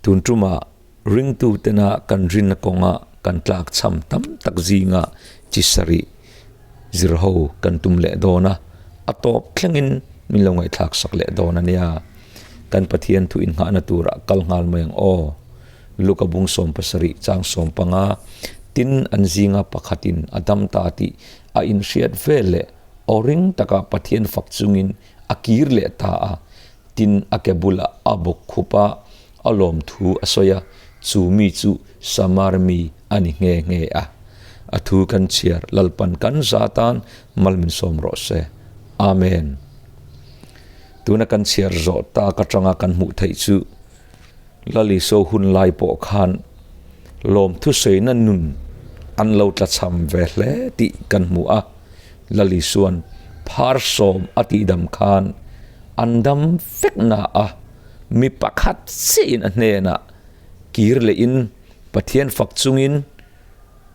Tun tumah ringtu tena kan rinna kawnga kan tlakchham tam tak zinga chi sarih zir ho kan tum leh dawn a, a tawp thlengin min lo ngaihthlak sak leh dawn a nia. Kan Pathian thu inngahna turah kal nghal mai ang aw. Luka bung 70 chang 15, Tin, an zinga pakhatin a dam ta tih a inhriat vel leh aw ring taka Pathian fak chungin a kir leh ta a. Tin, a ke bulah a bawk khup a, a lawmthu a sawi a, chu mi chu Samar mi a ni nghe nghe a. A thu kan chhiar Lalpan kan za tan mal min sawm rawh se. Amen. Tuna kan chhiar zawh tak atanga kan hmuh theih chu Laliso hun lai pawh khan lawmthu sawina nun an lo tlachham ve hle tih kan hmu a. Lalisuan phar sawm a tihdam khan an dam vek na a, mi pakhat chiahin a hnenah kir lehin Pathian fak chungin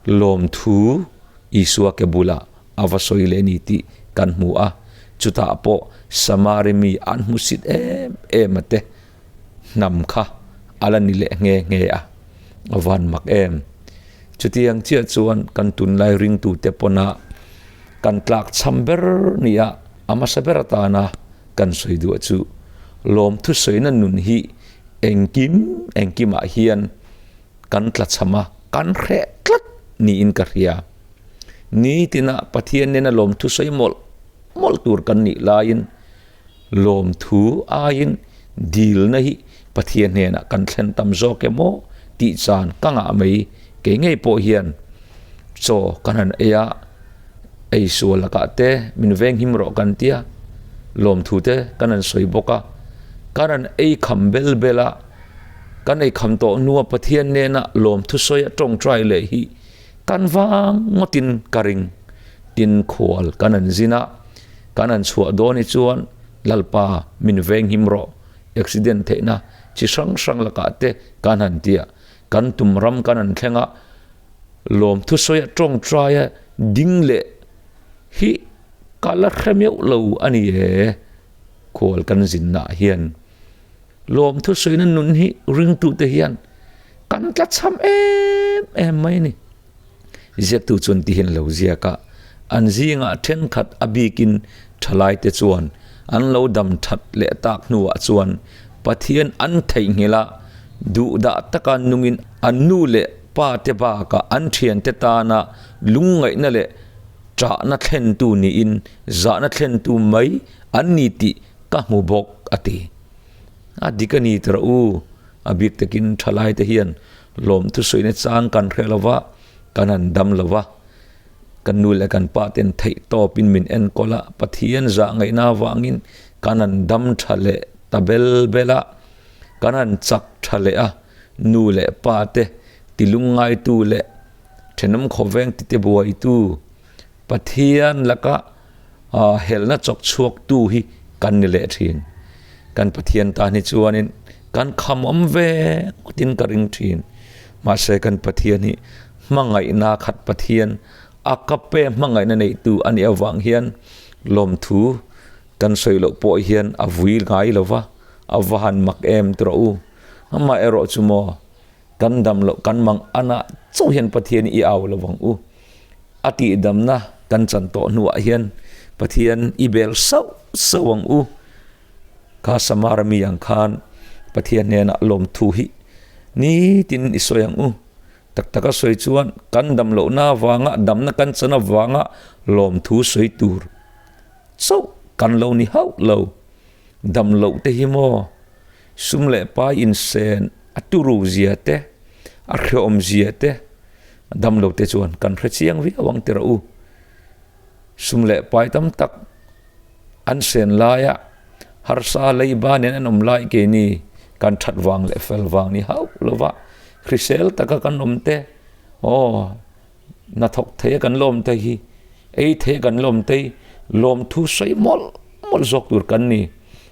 lawmthu Isua ke bulah a va sawi leh a ni tih kan hmu a. Chutah pawh Samari mi an hmusit em em a te hnam kha a la ni leh nghe nghe a, a van mak em. Chutiang chiah chuan kan tunlai ringtute pawna kan tlak cham ber nia a hmasa ber atana kan sawi duah chu lawmthu sawina nun hi engkim engkimah hian kan tla cham a, kan hreh tlat niin ka hria. Nitina Pathian nena lawmthu sawi mawlh mawlh tur kan nih laiin Lawmthu aiin dilna hi Pathian hnenah kan thlen tam zawk em aw tih chan ka ngah mai. Kei ngei pawh hian chaw kan han ei a, ei sual lakah te min venghim rawh kan tia, lawmthu te kan han sawi bawk a. Kan han ei kham bel bel a, kan ei kham tawh hnua Pathian hnena lawmthu sawi a tawngtai leh hi kan vang ngawtin ka ring. Tin khual kan han zin a. Kan han chhuah dawn hi chuan Lalpa min venghim rawh, accident theihna chi hrang hrang lakah te kan han ti a, kan tum ram kan han thleng a, lawmthu sawi a tawngtai a ding leh hi ka la hre meuh lo a ni e, khual kan zinna ah hian lawmthu sawina nun hi ringtute hian kan tlachham em em mai a ni. Ziaktu chuan ti hian lo ziak a, an zingah thenkhat a bikin thalaite chuan an lo dam that leh tak hnuah chuan Pathian an theihnghilh a, duhdah taka nungin an nu leh pate bakah an thiante tana lungngaihna leh ṭahna thlentu niin zahna thlentu mai an ni tih ka hmu bawk a ti. A dik a ni tawh rawh u, a bik takin thalaite hian Lawmthu suihna chang kan hre lo va, kan han dam lo va. Kan nu leh kan pa ten theih tawpin min enkawl a, Pathian zah ngaihna avangin kan han dam tha leh ta bel bel a, kan han chak tha leh a, nu leh pa te tilungngaitu leh thenawm khawveng tite buaitu Pathian laka helna chawk chhuaktu hi kan ni leh thin. Kan Pathian tan hi chuanin kan kham awm ve ngawtin ka ring thin. Mahse kan Pathian hi hmangaihna khat Pathian a ka pe hmangaihna neihtu a nih avang hian lawmthu kan sawi loh pawh hian a vui ngai lo va, a va han mak em ti rawh u. Amaherawh chu maw Kan dam loh kan mang anah chauh hian Pathian i au lo vang u. A tihdamna kan chan tawh hnuah hian Pathian i bel sauh sauh ang u. Kha Samara mi ang khan Pathian hnenah lawmthu hi nitin i sawi ang u. Tak taka sawi chuan kan dam lohna avanga damna kan chan avanga lawmthu sawi tur chauh kan lo ni hauh lo. Dam loh te hi maw Sum leh pai insen a turu zia te, a hreawm zia te damlo te chuan kan hre chiang viau ang tirh u. Sum leh pai tam tak an sen laia harsa leiba nen an awm lai keini kan that vang leh fel vang ni hauh lova hrisel taka kan awm te aw hnathawk thei a kan lawm te hi ei thei a kan lawm te hi lawmthu sawi mawlh mawlh zawk tur kan ni.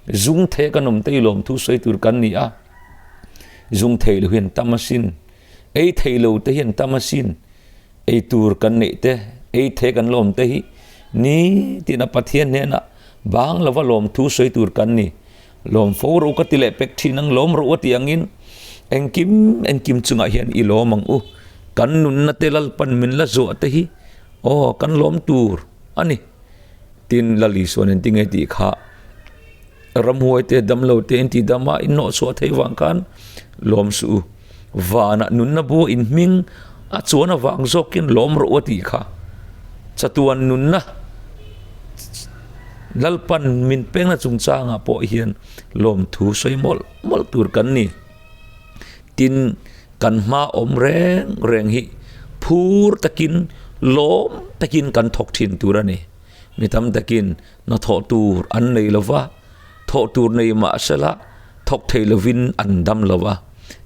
Zung thei kan awm te hi lawmthu sawi tur kan ni a, zung thei lo hi an tam asin, ei thei lo te hi an tam asin, ei tur kan neih te, ei thei kan lawm te hi nitin a Pathian hnenah bang lova lawmthu sawi tur kan ni. Lawm fo ro ka ti leh pek thin ang, lawm ro a ti angin Engkim engkim chungah hian i lawm ang u. Kan nunna te Lalpan min la zuah te hi aw kan lawm tur a ni. Tin, Lal Isuan engtin nge tih kha ramhuai te damlo te in tihdam a in hnawhchhuah theih vang khan lawm suh u. Vanah nunna bua in hming a chuan avang zawkin lawm rawh u a tih kha. Chatuan nunna Lalpan min pengna chungchangah pawh hian lawmthu sawi mawlh mawlh tur kan ni. Tin, kan hma awm reng reng hi phur takin lawm takin kan thawk thin tur a ni. Mi tam takin hna thawh tur an nei lo va, thawh tur nei mah sela thawk thei lovin an dam lo va.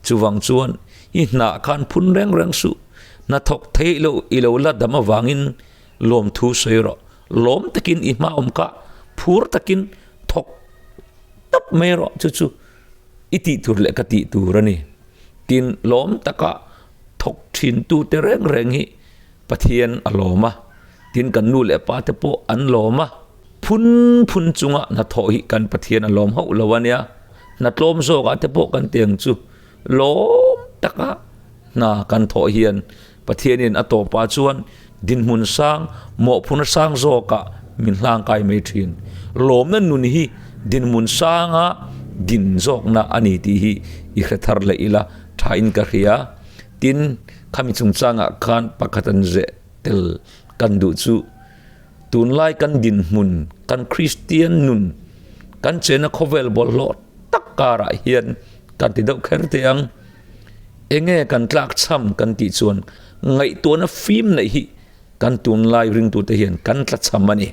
Chuvang chuan i hnah khan phun reng reng suh. Hna thawk theih loh i lo la dam avangin lawmthu sawi rawh. Lawm takin i hma awm kha phur takin thawk tawp mai rawh. Chu chu i tih tur leh ka tih tur a ni. Tin, lawm taka thawk thin tute reng reng hi Pathian a lawm a, tin kan nu leh pa te pawh an lawm a, phun phun chunga hnathawh hi kan Pathian a lawm hauh lo a nia, hna tlawm zawkah te pawh kan ti ang chu, lawm taka hna kan thawh hian Pathianin a tawpah chuan dinhmun sang, mawhphurhna sang zawkah min hlangkai mai thin. Lawmna nun hi dinhmun sanga din zawkna a ni tih hi i hre thar leh ila thain ka hria. Tin, khami chungchangah khan pakhat an zeh tel kan duh chu, tunlai kan dinhmun, kan Kristian nun, kan chena khawvel bawlhhlawh tak karah hian kan ti deuh kher teh ang. Enge kan tlakchham kan tih chuan ngaihtuahna fim neih hi kan tunlai ringtute hian kan tlachham a ni.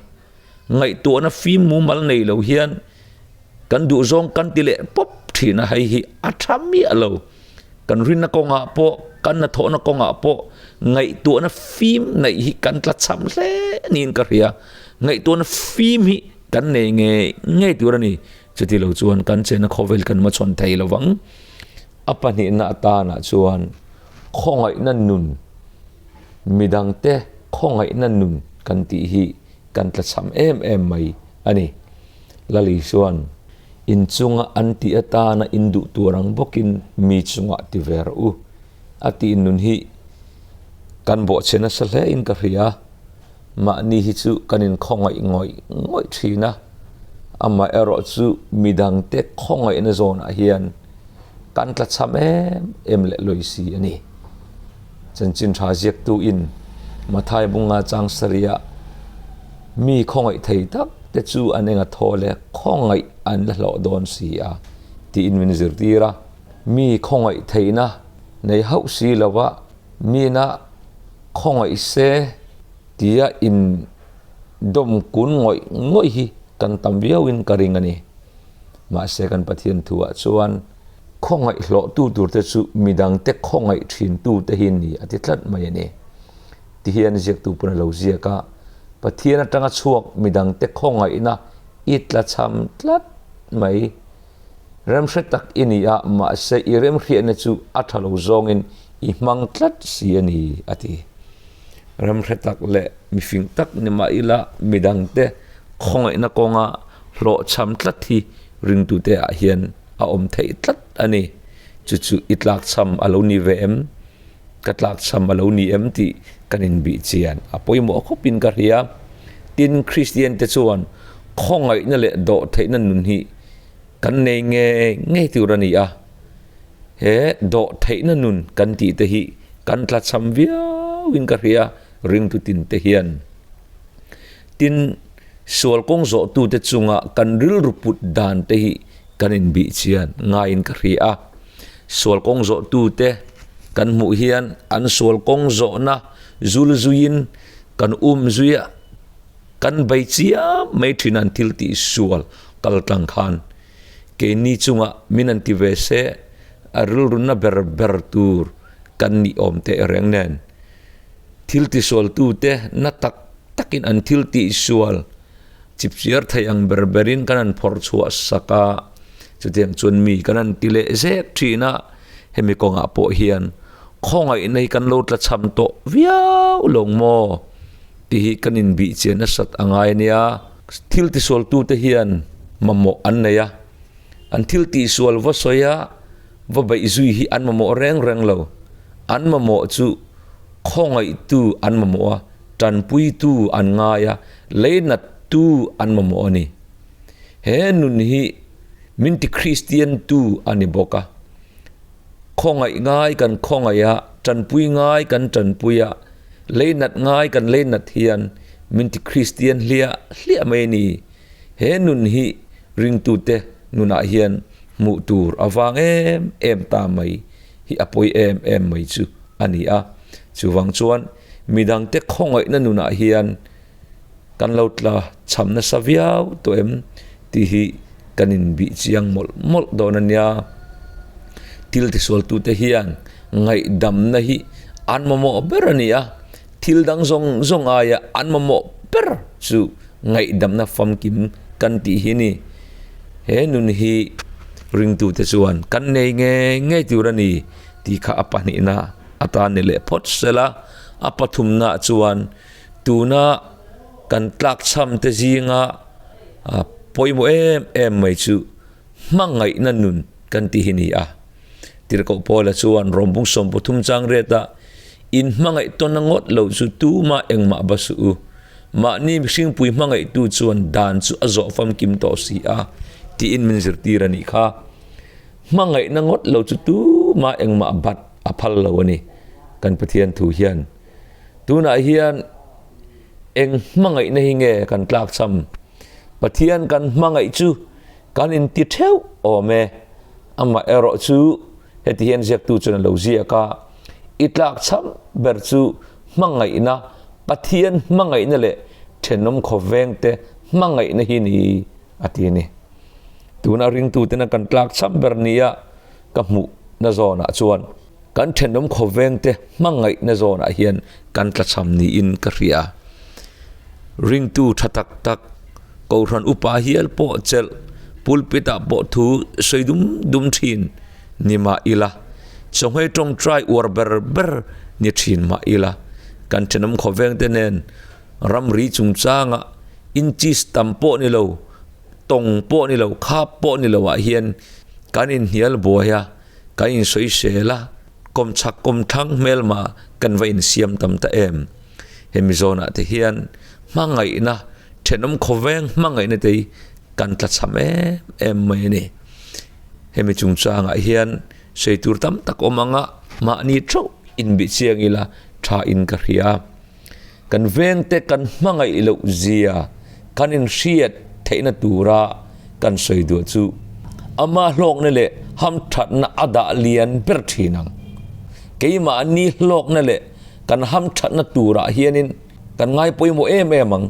Ngaihtuahna fim mumal nei lo hian kan duhzawng kan ti leh pawp thin a, hei hi a tha miah lo. Kan rinna kawngah pawh, kan hnathawhna kawngah pawh ngaihtuahna fim neih hi kan tlachham hle niin ka hria. Ngaihtuahna fim hi kan nei ngei ngei tur a ni. Chuti lo chuan kan chenna khawvel kan hmachhawn thei lo vang. A pahnihna atanah chuan khawngaihna nun, midangte khawngaihna nun kan tih hi kan tlachham em em mai a ni. Lali chuan, In chunga an tih atana in duh tur ang bawkin mi chungah ti ve rawh u, a tih nun hi kan bawhchhe nasa hle in ka hria. Mahni hi chu kan inkhawngaih ngawih ngawih thin a, amaherawh chu midangte khawngaihna zawnah hian kan tlachham em em leh lawi si a ni. Chanchin tha ziaktu in Mathai bunga chang sarih mi khawngaih thei tak te chu an enga thaw leh khawngaih an la hlawh dawn si a tiin min zirtir a. Mi khawngaih theihna nei hauh si lova mina khawngaih se tia in dawm kun ngawih ngawih hi kan tam viau in ka ring a ni. Mahse kan Pathian thu ah chuan Khawngaih hlawhtu turte chu midangte khawngaih thintute hi ni a ti tlat mai a ni. Tihian ziaktu pawn a lo ziak a, Pathian atanga chhuak midangte khawngaihna i tlachham tlat mai. Remhre tak i ni a, mahse i remhriatna chu a tha lo zawngin i hmang tlat si a ni, a ti. Remhre tak leh mifing tak ni mah ila midangte khawngaihna kawnga hlawhchham tlat hi ringtute ah hian a awm theih tlat a ni. Chu chu i tlakchham a lo ni ve em? Ka tlakchham a lo ni em tih kan inbih chian a pawimawh khawpin ka hria. Tin, Kristian te chuan khawngaihna leh dawhtheihna nun hi kan nei ngei ngei tur a ni a. He dawhtheihna nun kan tih te hi kan tlachham viauin ka hria ringtu tin te hian. Tin, sual kawng zawhtute chunga kan rilru put dan te hi kan inbih chian ngaiin ka hria a. Sual kawng zawhtute kan hmuh hian an sual kawng zawhna zul zuiin kan um zui a, kan bei chiam mai thin an thil tih sual kal tlang khan keini chunga min an ti ve se a rilruna ber ber tur kan nih awm teh reng nen thil tisualtute na tak takin an thil tihsual chipchiar thei ang ber berin kan han phawrh chhuah sak a, chutiang chuan mi kan han ti leh zek thin a, hemi kawngah pawh hian khawngaihna hi kan lo tlachham tawh viau lo maw tih hi kan inbih chian nasat a ngai a nia. Thil tisualtute hian mamawh an nei a, an thil tihsual va sawi a. va beih zui hi an mamawh reng reng lo. An mamawh chu khawngaihtu an mamawh a, tanpuitu an ngai a, leinattu an mamawh a ni. He nun hi min ti Kristian tu a ni bawk a. Khawngaih ngai kan khawngaih a, tanpui ngai kan tanpui a, leinat ngai kan leinat hian min ti Kristian hliah hliah mai a ni. He nun hi ringtute nunah hian hmuh tur a vang em em ta mai hi a pawi em em mai chu a ni a. Chuvang chuan midangte khawngaihna nunah hian kan lo tla chham nasa viau tawh em tih hi kan inbih chiang mawlh mawlh dawn a nia. Thil tisualtute hian ngaihdamna hi an mamawh ber a ni a, thil dang zawng zawng aia an mamawh ber chu ngaihdamna famkim kan tih hi a ni. He nun hi ringtute chuan kan nei ngei ngei tur a ni tih kha a pahnihna atan ni leh phawt sela, a pathumna chuan Tuna kan tlakchham te zinga pawimawh em em mai chu hmangaihna nun kan tih hi ni a. Tirhkoh Paula chuan Rawmbung 13 chang riatah, In hmangaih tawn a ngawt lo chu tumah engmah va suh u. Mahni mihringpui hmangaihtu chuan dan chu a zawh famkim tawh si a, tiin min zirtir a nih kha. Hmangaihna ngawt lo chu tumah engmah bat a phal lo a ni. Kan Pathian thu hian Tunah hian eng hmangaihna hi nge kan tlakchham? Pathian kan hmangaih chu kan inti theuh awm e. Amah erawh chu heti hian ziaktu chuan a lo ziak a, I tlakchham ber chu hmangaihna, Pathian hmangaihna leh thenawm khawvengte hmangaihna hi ni, a ti a ni. Tuna ringtutena kan tlakchham ber nia ka hmuhna zawnah chuan, Kan thenawm khawvengte hmangaihna zawnah hian kan tlachham niin ka hria. Ringtu tha tak tak, Kohhran upa hial pawh chelh, pulpit ah pawh thu sawi dum dum thin ni mah ila, chawhmei tawngtai uar ber ber ni thin mah ila, kan thenawm khawvengte nen ramri chungchanga inchis tam pawh ni lo, tawng pawh ni lo, khap pawh ni lo ah hian kan inhnial buai a. Kan insawisel a, kawmchhak kawmthlang hmelma kan va insiam tam ta em? Hemi zawnah te hian hmangaihna, thenawm khawveng hmangaihna te hi kan tlachham em em mai a ni. Hemi chungchangah hian sawi tur tam tak awm anga mahni theuh inbih chiang ila tha in ka hria. Kan vengte kan hmangaih loh zia kan inhriat theihna tura kan sawi duah chu ama hlawkna leh hamthatna a dah lian ber thin ang. Keimahni hlawkna leh kan hamthatna turah hianin kan ngai pawimawh em em ang.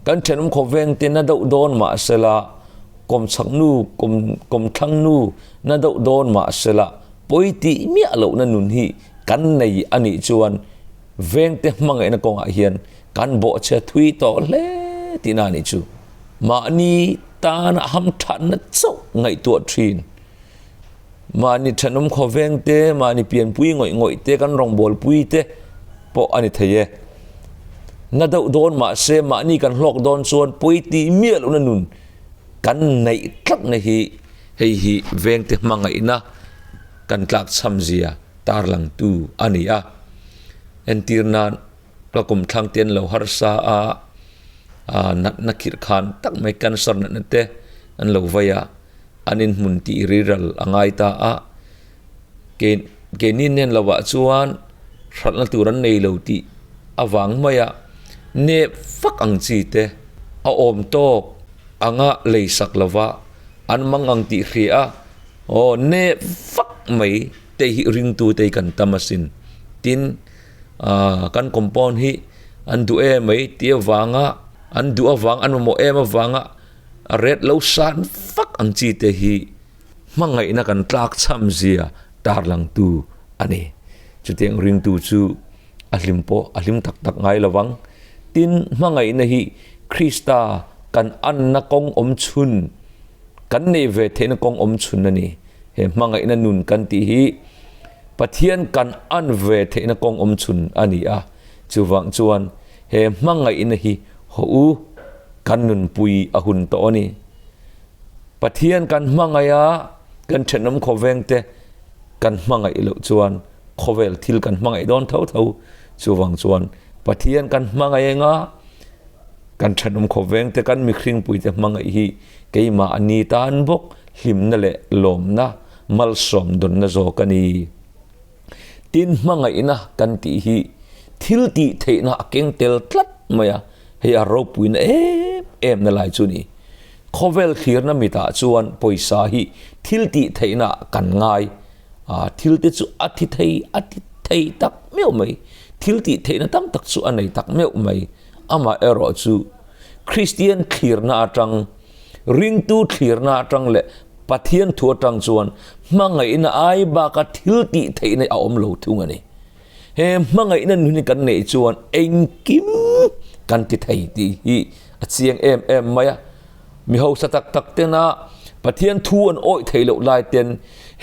Kan thenawm khawvengte na deuh dawn mahsela kawmchhak nu, kawmthlang nu na deuh dawn mahsela pawi tih miah lohna nun hi kan nei a nih chuan Vengte hmangaihna kawngah hian kan bawhchhe thui tawh hle tihna a nih chu. Mahni tana hamthatna chauh ngaihtuah thin. Mahni thenawm khaw vengte, mahni pianpui ngawih ngawih te, kan rawngbawlpui te pawh a ni thei e. Na deuh dawn mahse mahni kan hlawk dawn chuan pawi tih miah lohna nun kan neih tlatna hi hei hi vengte hmangaihna kan tlakchham zia tarlangtu a ni a. Entir nan ka kum thlang te an lo harsa a, aa natna khirh khan tak mai cancer natna te an lo vei a, an inhmun tih riral a ngai ta a. Ke keini nen lovah chuan hralhna tur an nei lo tih avang mai a, nep vak ang chi te a awm tawk anga lei sak lova an mang ang tih hria a, aw nep vak mai. Te hi ringtu te hi kan tam asin. Tin, aah kan compound hi an duh em mai tih avanga an duh avang an mamawh em avanga a ret lo san vak ang chi te hi hmangaihna kan tlak chham zia tarlangtu a ni. Chutiang ringtu chu a hlim pawh a hlim tak tak ngai lovang. Tin, hmangaihna hi Krista kan anna kawng awm chhun, kan neih ve theihna kawng awm chhun a ni. He hmangaihna nun kan tih hi Pathian kan an ve theihna kawng awm chhun a ni a, chuvang chuan he hmangaihna hi haw u kan nunpui a hun tawh a ni. Pathian kan hmangaih a, kan thenawm khawveng te Kan hmangaih loh chuan khawvel thil kan hmangaih dawn tho tho. Chuvang chuan Pathian kan hmangaih anga kan thenawm khawveng te kan mihringpui te hmangaih hi keimah a ni tan bawk hlimna leh lawmna malsawm dawnna zawk a ni. Tin hmangaihna kan tih hi thil tih theihna a keng tel tlat mai a, hei a ropuina em em na lai chu a ni. Khawvel thlirna mitah chuan pawisa hi thil tih theihna kan ngai a, thil te chu a thi thei a ti thei tak meuh mai, thil tih theihna tam tak chu a nei tak meuh mai. Amaherawh chu Kristian thlirna atang, ringtu thlirna atang leh Pathian thu atang chuan hmangaihna ai baka thil tih theihna a awm lo thung a ni. He hmangaihna nun hi kan neih chuan engkim kan ti thei tih hi a chiang em em mai a. Mi hausa tak tak tena Pathian thu an awih theih loh lai ten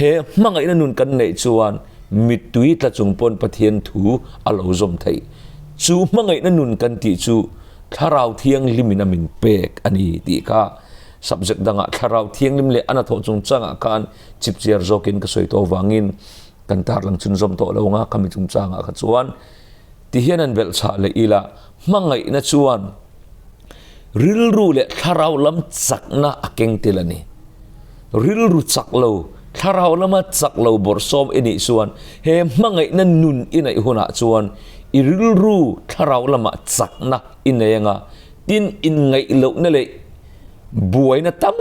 he hmangaihna nun kan neih chuan mittui tla chung pawn Pathian thu a lo zawm theih. Chu hmangaihna nun kan tih chu Thlarau Thianghlimin a min pek a ni tih kha subject dangah Thlarau Thianghlim leh a hnathawh chungchangah khan chipchiar zawkin ka sawi tawh avangin Kan tarlang chhunzawm tawh lo anga khami chungchangah kha chuan tihian an belhchhah leh ila hmangaihna chuan rilru leh thlarau lam chakna a keng tel a ni. Rilru chak lo, thlarau lama chak lo bawrhsawm i nih chuan he hmangaihna nun i neih hunah chuan i rilru thlarau lamah chakna i nei anga tin inngaih lohna leh buaina tam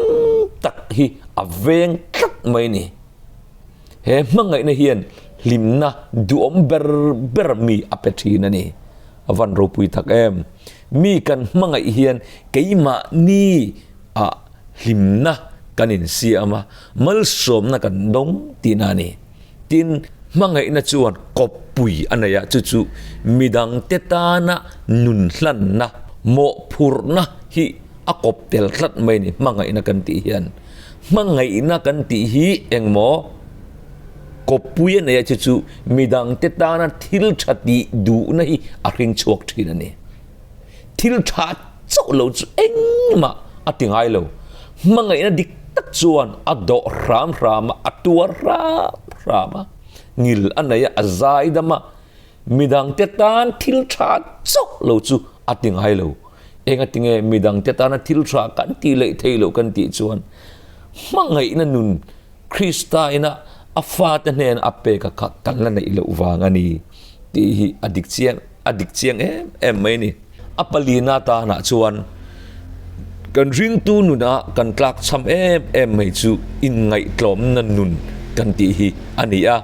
tak hi a veng tlat mai a ni. He hmangaihna hian hlimna duhawm ber ber mi a pe thin a ni. A van ropui tak em! Mi kan hmangaih hian keimahni ah hlimna kan insiam a, malsawmna kan dawng tihna a ni. Tin, hmangaihna chuan kawppui a nei a, chu chu midangte tana nun hlanna, mawhphurhna hi a kawp tel tlat mai a ni hmangaihna kan tih hian. Hmangaihna kan tih hi engmaw kawppui a nei a chu chu midangte tana thil tha tih duhna hi a hring chhuak thin a ni. Thil tha chauh lo chu engmah a ti ngai lo. Hmangaihna dik tak chuan a dawh hram hram a, a tuar hram hram a, ngil a nei a, a zaidam a, Midangte tan thil tha chauh lo chu a ti ngai lo. Engatinge midangte tana thil tha kan tih leh thei loh kan tih chuan hmangaihna nun Krista ina a fate hnena a pek a kha kan la neih loh vang a ni tih hi a dik chiang a dik chiang em em mai a ni. A palina tanah chuan kan ringtu nunah kan tlakchham em em mai chu inngaihtlawmna nun kan tih hi a ni a.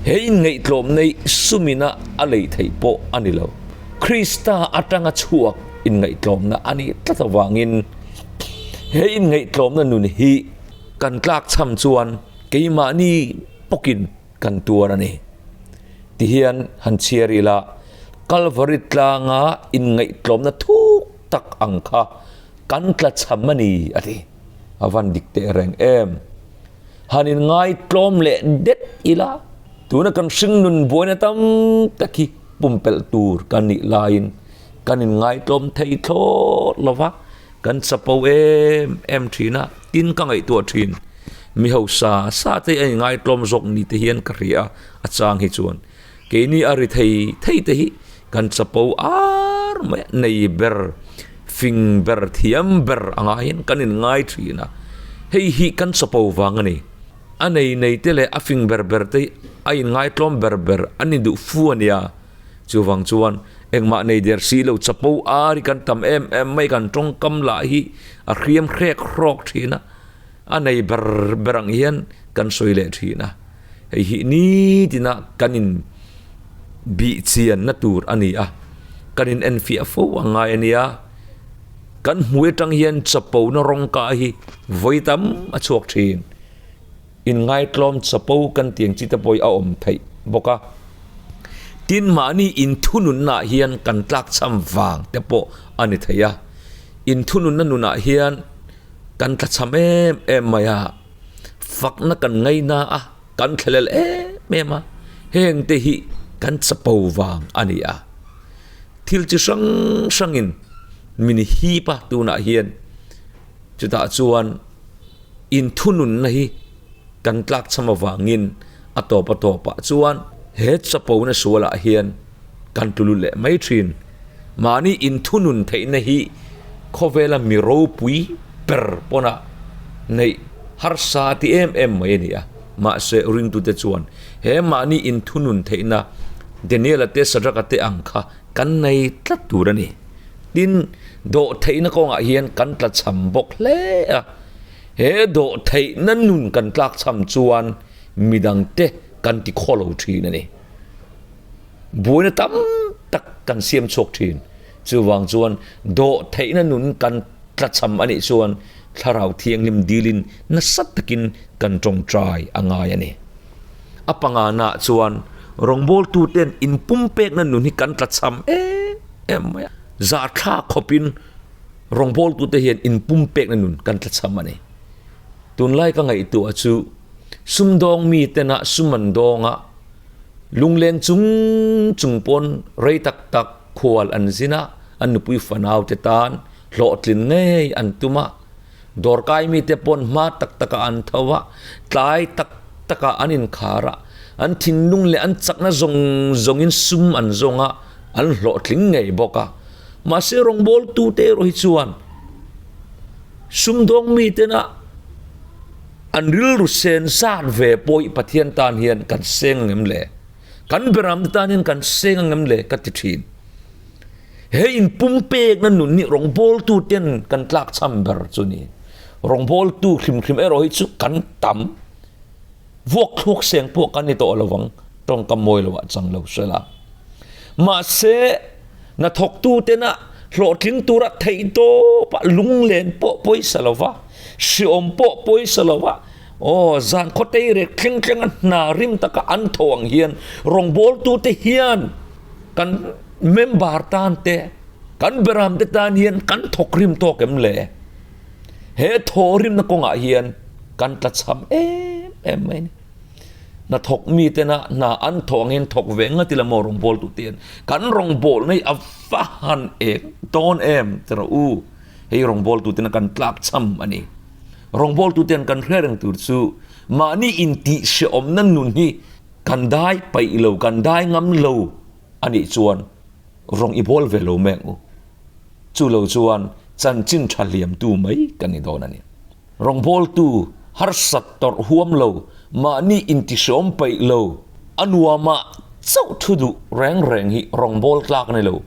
He inngaihtlawmna hi sumina a lei theih pawh a ni lo. Krista atanga chhuak inngaihtlawmna a nih tlat avangin he inngaihtlawmna nun hi kan tlakchham chuan keimahni pawkin kan tuar a ni. Tihian han chhiar ila, Kalvari tlanga inngaihtlawmna thuk tak ang kha kan tla chham a ni, a ti. A van dik teh reng em? Han inngaihtlawm leh det ila, tuna kan hringnun buaina tam tak hi pumpelh tur kan nih laiin kan inngaihtlawm thei thlawt lo va, kan chapo em em thin a, tin ka ngaihtuah thin. Mi hausa sa te a inngaihtlawm zawk ni te hian ka hria a, a chang hi chuan keini a ri thei thei te hi kan chapo ar mai a, nei ber, fing ber, thiam ber anga hian kan inngai thin a, hei hi kan chapo vang a ni. A nei nei te leh a fing ber ber te hi a inngaihtlawm ber ber a ni duh fu a nia. Chuvang chuan engmah nei der si lo chapo ar hi kan tam em em mai, kan tawngkam lah hi a hriam hrek hrawk thin a. A nei ber ber ang hian kan sawi leh thin a, hei hi nitina kan in bih chianna tur a ni a, kan in enfiah fo a ngai a nia. Kan hmui atang hian chapona rawngka hi vawi tam a chhuak thin. Inngaitlawm chapo kan tiang chi te pawh hi a awm theih bawk a. Tin mahni inthununnaah hian kan tlakchham vang te pawh a ni thei a, inthununna nunah hian Kan tlachham em em mai a, fakna kan ngaina a, kan thlelel em em a, heng te hi kan chapo vang a ni a. Thil chi hrang hrangin min hip a tunah hian chutah chuan inthununna hi kan tlakchham avangin. A tawp a tawpah chuan he chapona sualah hian kan tlu lut leh mai thin. Mahni inthunun theihna hi khawvela mi ropui ber pawna neih harsa ti em em mai a ni a. Mahse ringtute chuan he mahni inthunun theihna Daniel-a te Shadrach-a te ang kha kan nei tlat tur a ni. Tin, dawhtheihna kawngah hian kan tlachham bawk hle a. He dawhtheihna nun kan tlakchham chuan midangte kan ti khaw lo thin a ni. Buaina tam tak kan siam chhuak thin. Chuvang chuan dawhtheihna nun kan tlachham a nih chuan Thlarau Thianghlim dilin nasa takin kan tawngtai a ngai a ni. A pangana chuan rawngbawltuten inpumpekna nun hi kan tlachham em em mai a. Zahthlak khawpin rawngbawltute hian inpumpekna nun kan tlachham a ni. Tunlai ka ngaihtuah chu sumdawng mitena sum an dawnga Lungleng chung chung pawn rei tak tak khual an zin a, an nupui fanau te tan hlawhtlin ngei an tum a. Dawrkai mite pawn hma tak takah an tho a, tlai tak takah an inkhar a, an thinlung leh an chakna zawng zawngin sum an zawng a, an hlawhtling ngei bawk a. Mahse rawngbawltute erawh hi chuan sumdawng mitena An rilru sen zat ve pawh hi Pathian tan hian kan seng angem le? Kan beramte tan hian kan seng angem le ka ti thin. He inpumpekna nun hi rawngbawltu ten kan tlakchham ber chu ni. Rawngbawltu hrim hrim erawh hi chu kan tam. Vuak thluak seng pawh kan ni tawh lo vang, tawngkam mawi lo ah chang lo sela. Mahse, hnathawktu tena hlawhtling tura theih tawpah lunglen pawh pawisa lo va, hriawm pawh pawisa lo va, aw zan khawtei rek thleng thlenga hna rim taka an tho ang hian rawngbawltute hian kan member tan te, kan beramte tan hian kan thawk rim tawk em le? He thawhrimna kawngah hian kan tlachham em em mai a ni. Hna thawk mi tena hna an thawh angin thawk ve ngat ila maw rawngbawltu te hian kan rawngbawlna hi a va han eng dawn em ti rawh u. Hei rawngbawltu tena kan tlak cham a ni. Rawngbawltu ten kan hre reng tur chu mahni intihhrehawmna nun hi kan dai paih lo, kan dai ngam lo a nih chuan rawng i bawl ve lo mai ang u. Chu lo chuan chanchin tha hliamtu mai kan ni dawn a ni. Rawngbawltu harsat tawrh huam lo, mahni intihreawm paih lo, a nuamah chauh thu duh reng reng hi rawngbâwl tlâk a ni lo,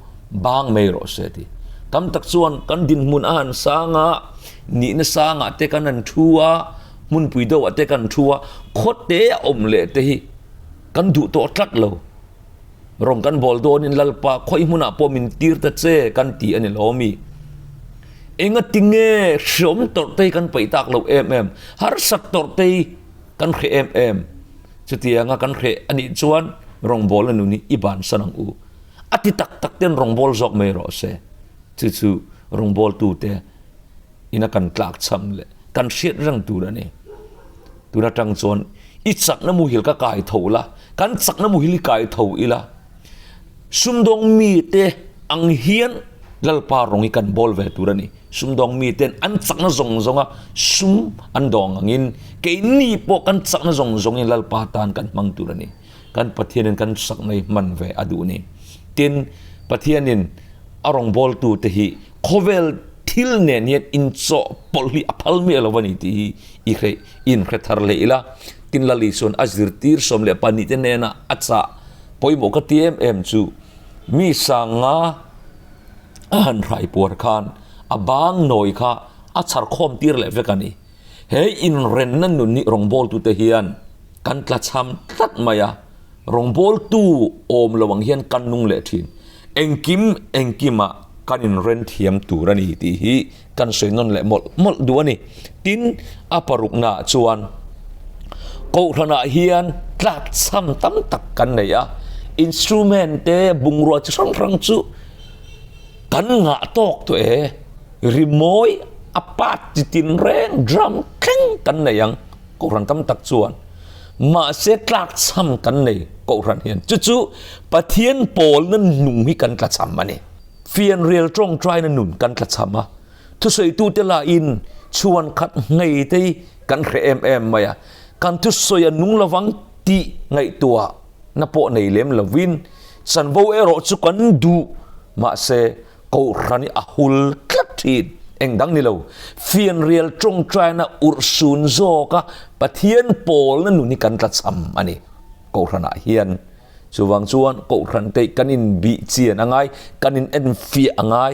bâng mai rawh se ti. Tam tak chuan kan dinhmun a han sâng a, nihna sângah te kan han thu a, hmunpui deuhah te kan thu a, khawte a awm leh te hi kan duh tawh tlat lo. Rawng kan bawl dawnin Lalpa khawi hmunah pawh min tir ta che kan ti a ni lo mi? Engati nge hreawm tawrhtei kan paih tak lo em em, harsat tawrhtei kan hreh em em? Chutianga kan hreh a nih chuan rawngbawlna nun hi i bansan ang u. A ti tak tak ten rawngbâwl zawk mai rawh se. Chu chu rawngbawltute ina kan tlakchham leh kan hriat reng tur a ni. Tun atang chuan i chakna muhil ka kai tho la, kan chakna muhil hi kai tho ila, sumdawng mite ang hian Lalpa rawng hi kan bawl ve tur a ni. Sumdawng miten an chakna zawng zawnga sum an dawng angin keini pawh kan chakna zawng zawngin Lalpa tan kan hmang tur a ni. Kan Pathianin kan chakna hi hman ve a duh a ni. Tin, Pathianin a rawngbawltute hi Khawvel thil nen hian inchawhpawlh hi a phal miah lo a ni tih hi i hre inhre thar leh ila. Tin Lali chuan a zirtir 12 te hnena a chah pawimawh ka ti em em chu mi sanga a han hrai puar khan a bang nawi kha a chhar khawm tir leh vek a ni. He inrenna nun hi rawngbawltute hian kan tlachham tlat mai a, rawngbawltu awm lo ang hian kan nung leh thin. Engkim engkimah kan inren thiam tur a ni tih hi kan sawi nawn leh mawlh mawlh duh a ni. Tin, a paruknaah chuan Kohhranah hian tlakchham tam tak kan nei a, instrument te bungrua chi hrang hrang chu kan ngah tawk tawh e, rimawi a part chi tinreng drum thleng kan nei ang. Kohhran tam tak chuan mahse tlakchham kan nei Kohhran hian chu chu Pathian pawlna nung hi kan tlachham a ni. Fianrial tawngtaina nun kan tlachham a, thusawitute lahin chhuan khat ngei te hi kan hre em em mai a, kan thusawi a nung lovang. tih ngaihtuah na pawh nei lem lovin chanvo erawh chu kan duh, mahse Kohhran hi a hul tlat thin. Eng dang ni lo, fianrial tawngtaina urhsun zawka Pathian pawlna nun hi kan tlachham a ni Kohhranah hian. Chuvang chuan Kohhran te kan inbih chian a ngai, kan in enfiah a ngai.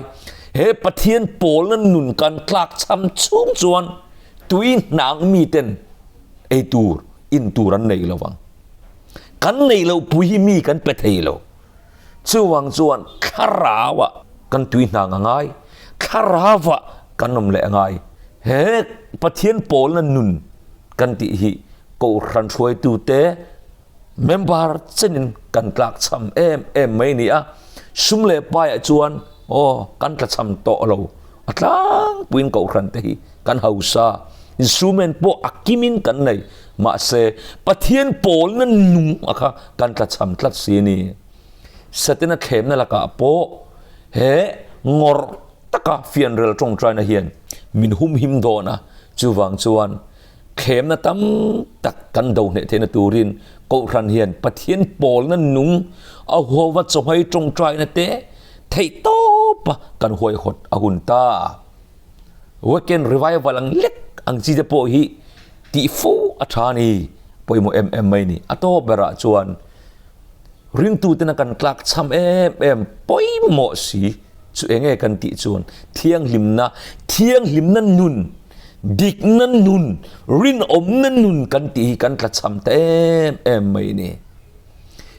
He Pathian pawlna nun kan tlakchham chhung chuan tui hnang miten ei tur, in tur an nei lo vang. Kan neih loh pui hi mi kan pe thei lo. Chuvang chuan thlarauah kan tui hnang a ngai, thlarauah kan awm leh a ngai. He Pathian pawlna nun kan tih hi Kohhran hruaitute member chenin kan tlakchham em em mai a ni a. Sum leh paiah chuan aw kan tlachham tawh lo, a tlangpuiin Kohhran te hi kan hausa, instrument pawh a kimin kan nei. Mahse, Pathian pawlna nung a kha kan tlachham tlat si a ni. Setana thlemna lakah pawh he ngawrh taka fianrel tawngtaina hian min humhim dawn a, chuvang chuan thlemna tam tak kan do hneh theihna turin Kohhran hian Pathian pawlna nung a huhova chawhmai tawngtaina te theihtawpa kan huaihawt a hun ta. Weekend revival ang lek ang chi te pawh hi tih fo a tha a ni, pawimawh em em mai a ni. A tawp berah chuan ringtutena kan tlak cham em em pawimawh si chu eng nge kan tih chuan thianghlimna, thianghlimna nun, dikna nun, rinawmna nun kan tih hi kan tla cham ta em em mai a ni.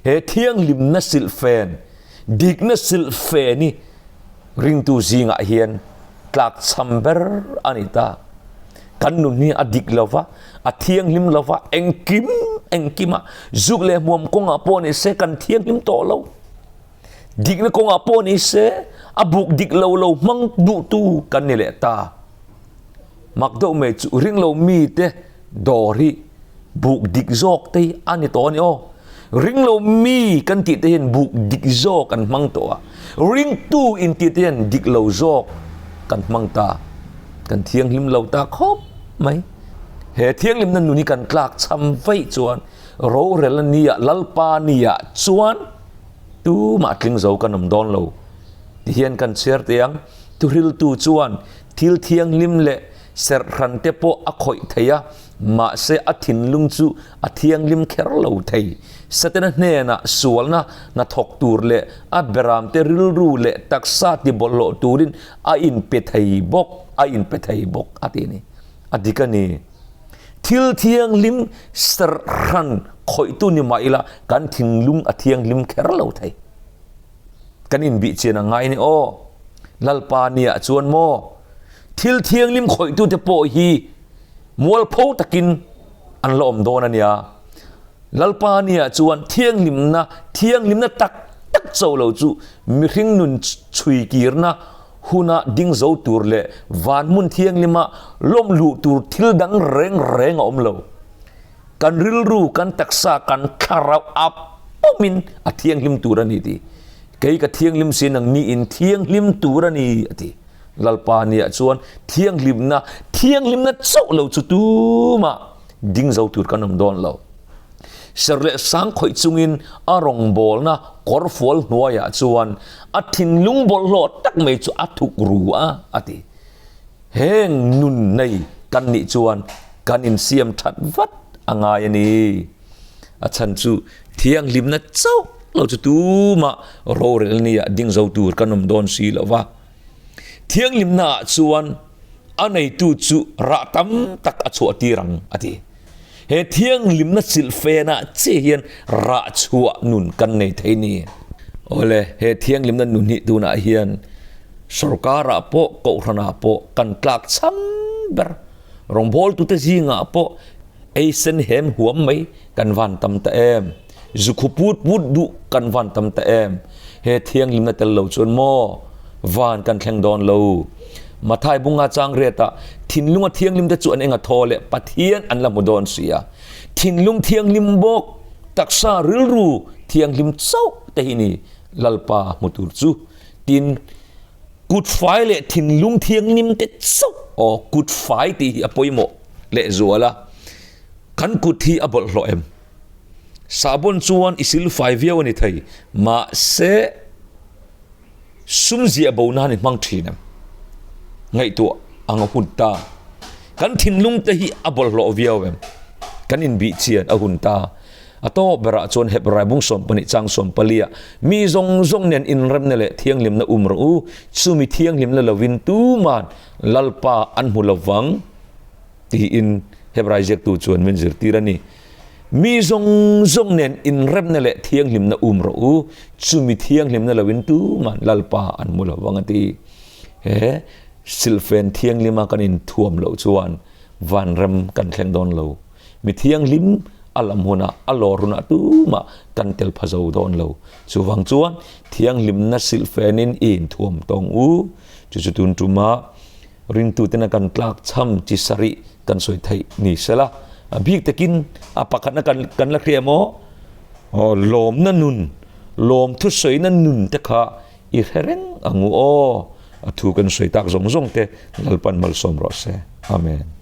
He thianghlimna silhfen, dikna silhfen hi ringtu zingah hian tlakchham ber a ni ta. Kan nun hi a dik lo va, a thianghlim lo va, engkim engkima zuk leh hmuam kawngah pawh ni se kan thianghlim tawh lo. Dikna kawngah pawh ni se a buk dik lo lo hmang duhtu kan ni leh ta. Mak deuh mai chu ring lo mite dawr hi buk dik zawk te hi a ni tawh a ni aw. Ring lo mi kan tih te hian buk dik zawk an hmang tawh a, ringtu in tih te hian dik lo zawk kan hmang ta, kan thianghlim lo ta khawp mai. He thianghlimna nun hi kan tlak cham vaih chuan rorel a nia, Lalpa nia chuan tumah tling zo kan awm dawn lo ti hian kan chhiar teh ang. Thuhriltu chuan thil thianghlim leh serhhran te pawh a khawih thei a, Mahse, a thinlung chu a thianghlim kher lo thei. Setana hnenah sualna hnathawk tur leh a beramte rilru leh taksa tibawlhhlawh turin a inpe thei bawk, a inpe thei bawk a ti a ni. A dik a ni. Thil thianghlim serhhran khawihtu ni mah ila kan thinlung a thianghlim kher lo thei. Kan inbihchian a ngai ni aw. Lalpa nia chuan maw? Thil thianghlim khawihtute pawh hi mualpho takin an la awm dawn a nia. Lalpa nia chuan thianghlimna, thianghlimna tak tak cho lo chu mihring nun chhui kirna huna ding zo tur leh van hmun thianghlima lawm luh tur thil dang reng reng a awm lo. Kan rilru, kan taksa, kan thlarau a pawmin a thianghlim tur a ni ti. Kei ka thianghlim si nang niin thianghlim tur a ni a ti. Lalpa nia chuan thianghlimna, thianghlimna chauh lo chu tumah ding zo tur kan awm dawn lo. Ser leh sang khawih chungin a rawngbawlna kawrfual hnuaiah chuan a thinlung bawlhhlawh tak mai chu a thuk ru a, a ti. Heng nun nei kan nih chuan kan insiam that vat a ngai a ni. A chhan chu thianghlimna chauh lo chu tumah rorel nia ding zo tur kan awm dawn si lo va. Thianghlimnaah chuan a neitu chu rah tam tak a chhuah tir ang, a ti. He thianghlimna silhfenah che hian rah chhuah nun kan nei thei ni. Awle, he thianghlimna nun hi tunah hian sorkarah pawh, kohhranah pawh kan tlak cham ber. Rawngbawltute zingah pawh ei sen hem huam mai kan van tam ta em? Zu khu put put duh kan van tam ta em? He thianghlimna tel lo chuan maw van kan thleng dawn lo? Mathai bunga chang riatah thinlunga thianghlim te chu an enga thaw leh Pathian an la hmu dawn si a. Thinlung thianghlim bawk, taksa rilru thianghlim chauh te hi ni Lalpa hmu tur chu. Tin, kut fai leh thinlung thianghlim te chauh, aw kut fai tih hi a pawimawh lehzual a, kan kut hi a bawlhhlawh em? Sahbawn chuan i silfai viau a ni thei, mahse sum ziah bo nan i hmang thin em? Ngaihtuah ang a hun ta. Kan thinlung te hi a bawlhhlawh viau em? Kan inbih chian a hun ta. A tawp berah chuan Hebrai bung 12 chang 14 ah, Mi zawng zawng nen inremna leh thianghlimna um rawh u, chumi thianghlimna lovin tuman Lalpa an hmu lovang, tiin Hebrai ziaktu chuan min zirtir a ni. Mi zawng zawng nen inremna leh thianghlimna um rawh u, chumi thianghlimna lovin tuman Lalpa an hmu lovang a ti. He silhfen thianghlima kan inthuam loh chuan vanram kan thleng dawn lo. Mi thianghlim a lam hunah, a lawr hunah tumah kan tel pha zo dawn lo. Chuvang chuan thianghlimna silhfenin i inthuam tawng u. Chu chu tun tuma ringtutena kan tlak chham chi sarih kan sawi theih ni sela. A bik takin a pakhatna kan kan la hria maw? Aw lawmna nun, lawm thusawina nun te kha i hre reng ang u aw. A thu kan sawi tak zawng zawng te Lalpan malsawm rawh se. Amen.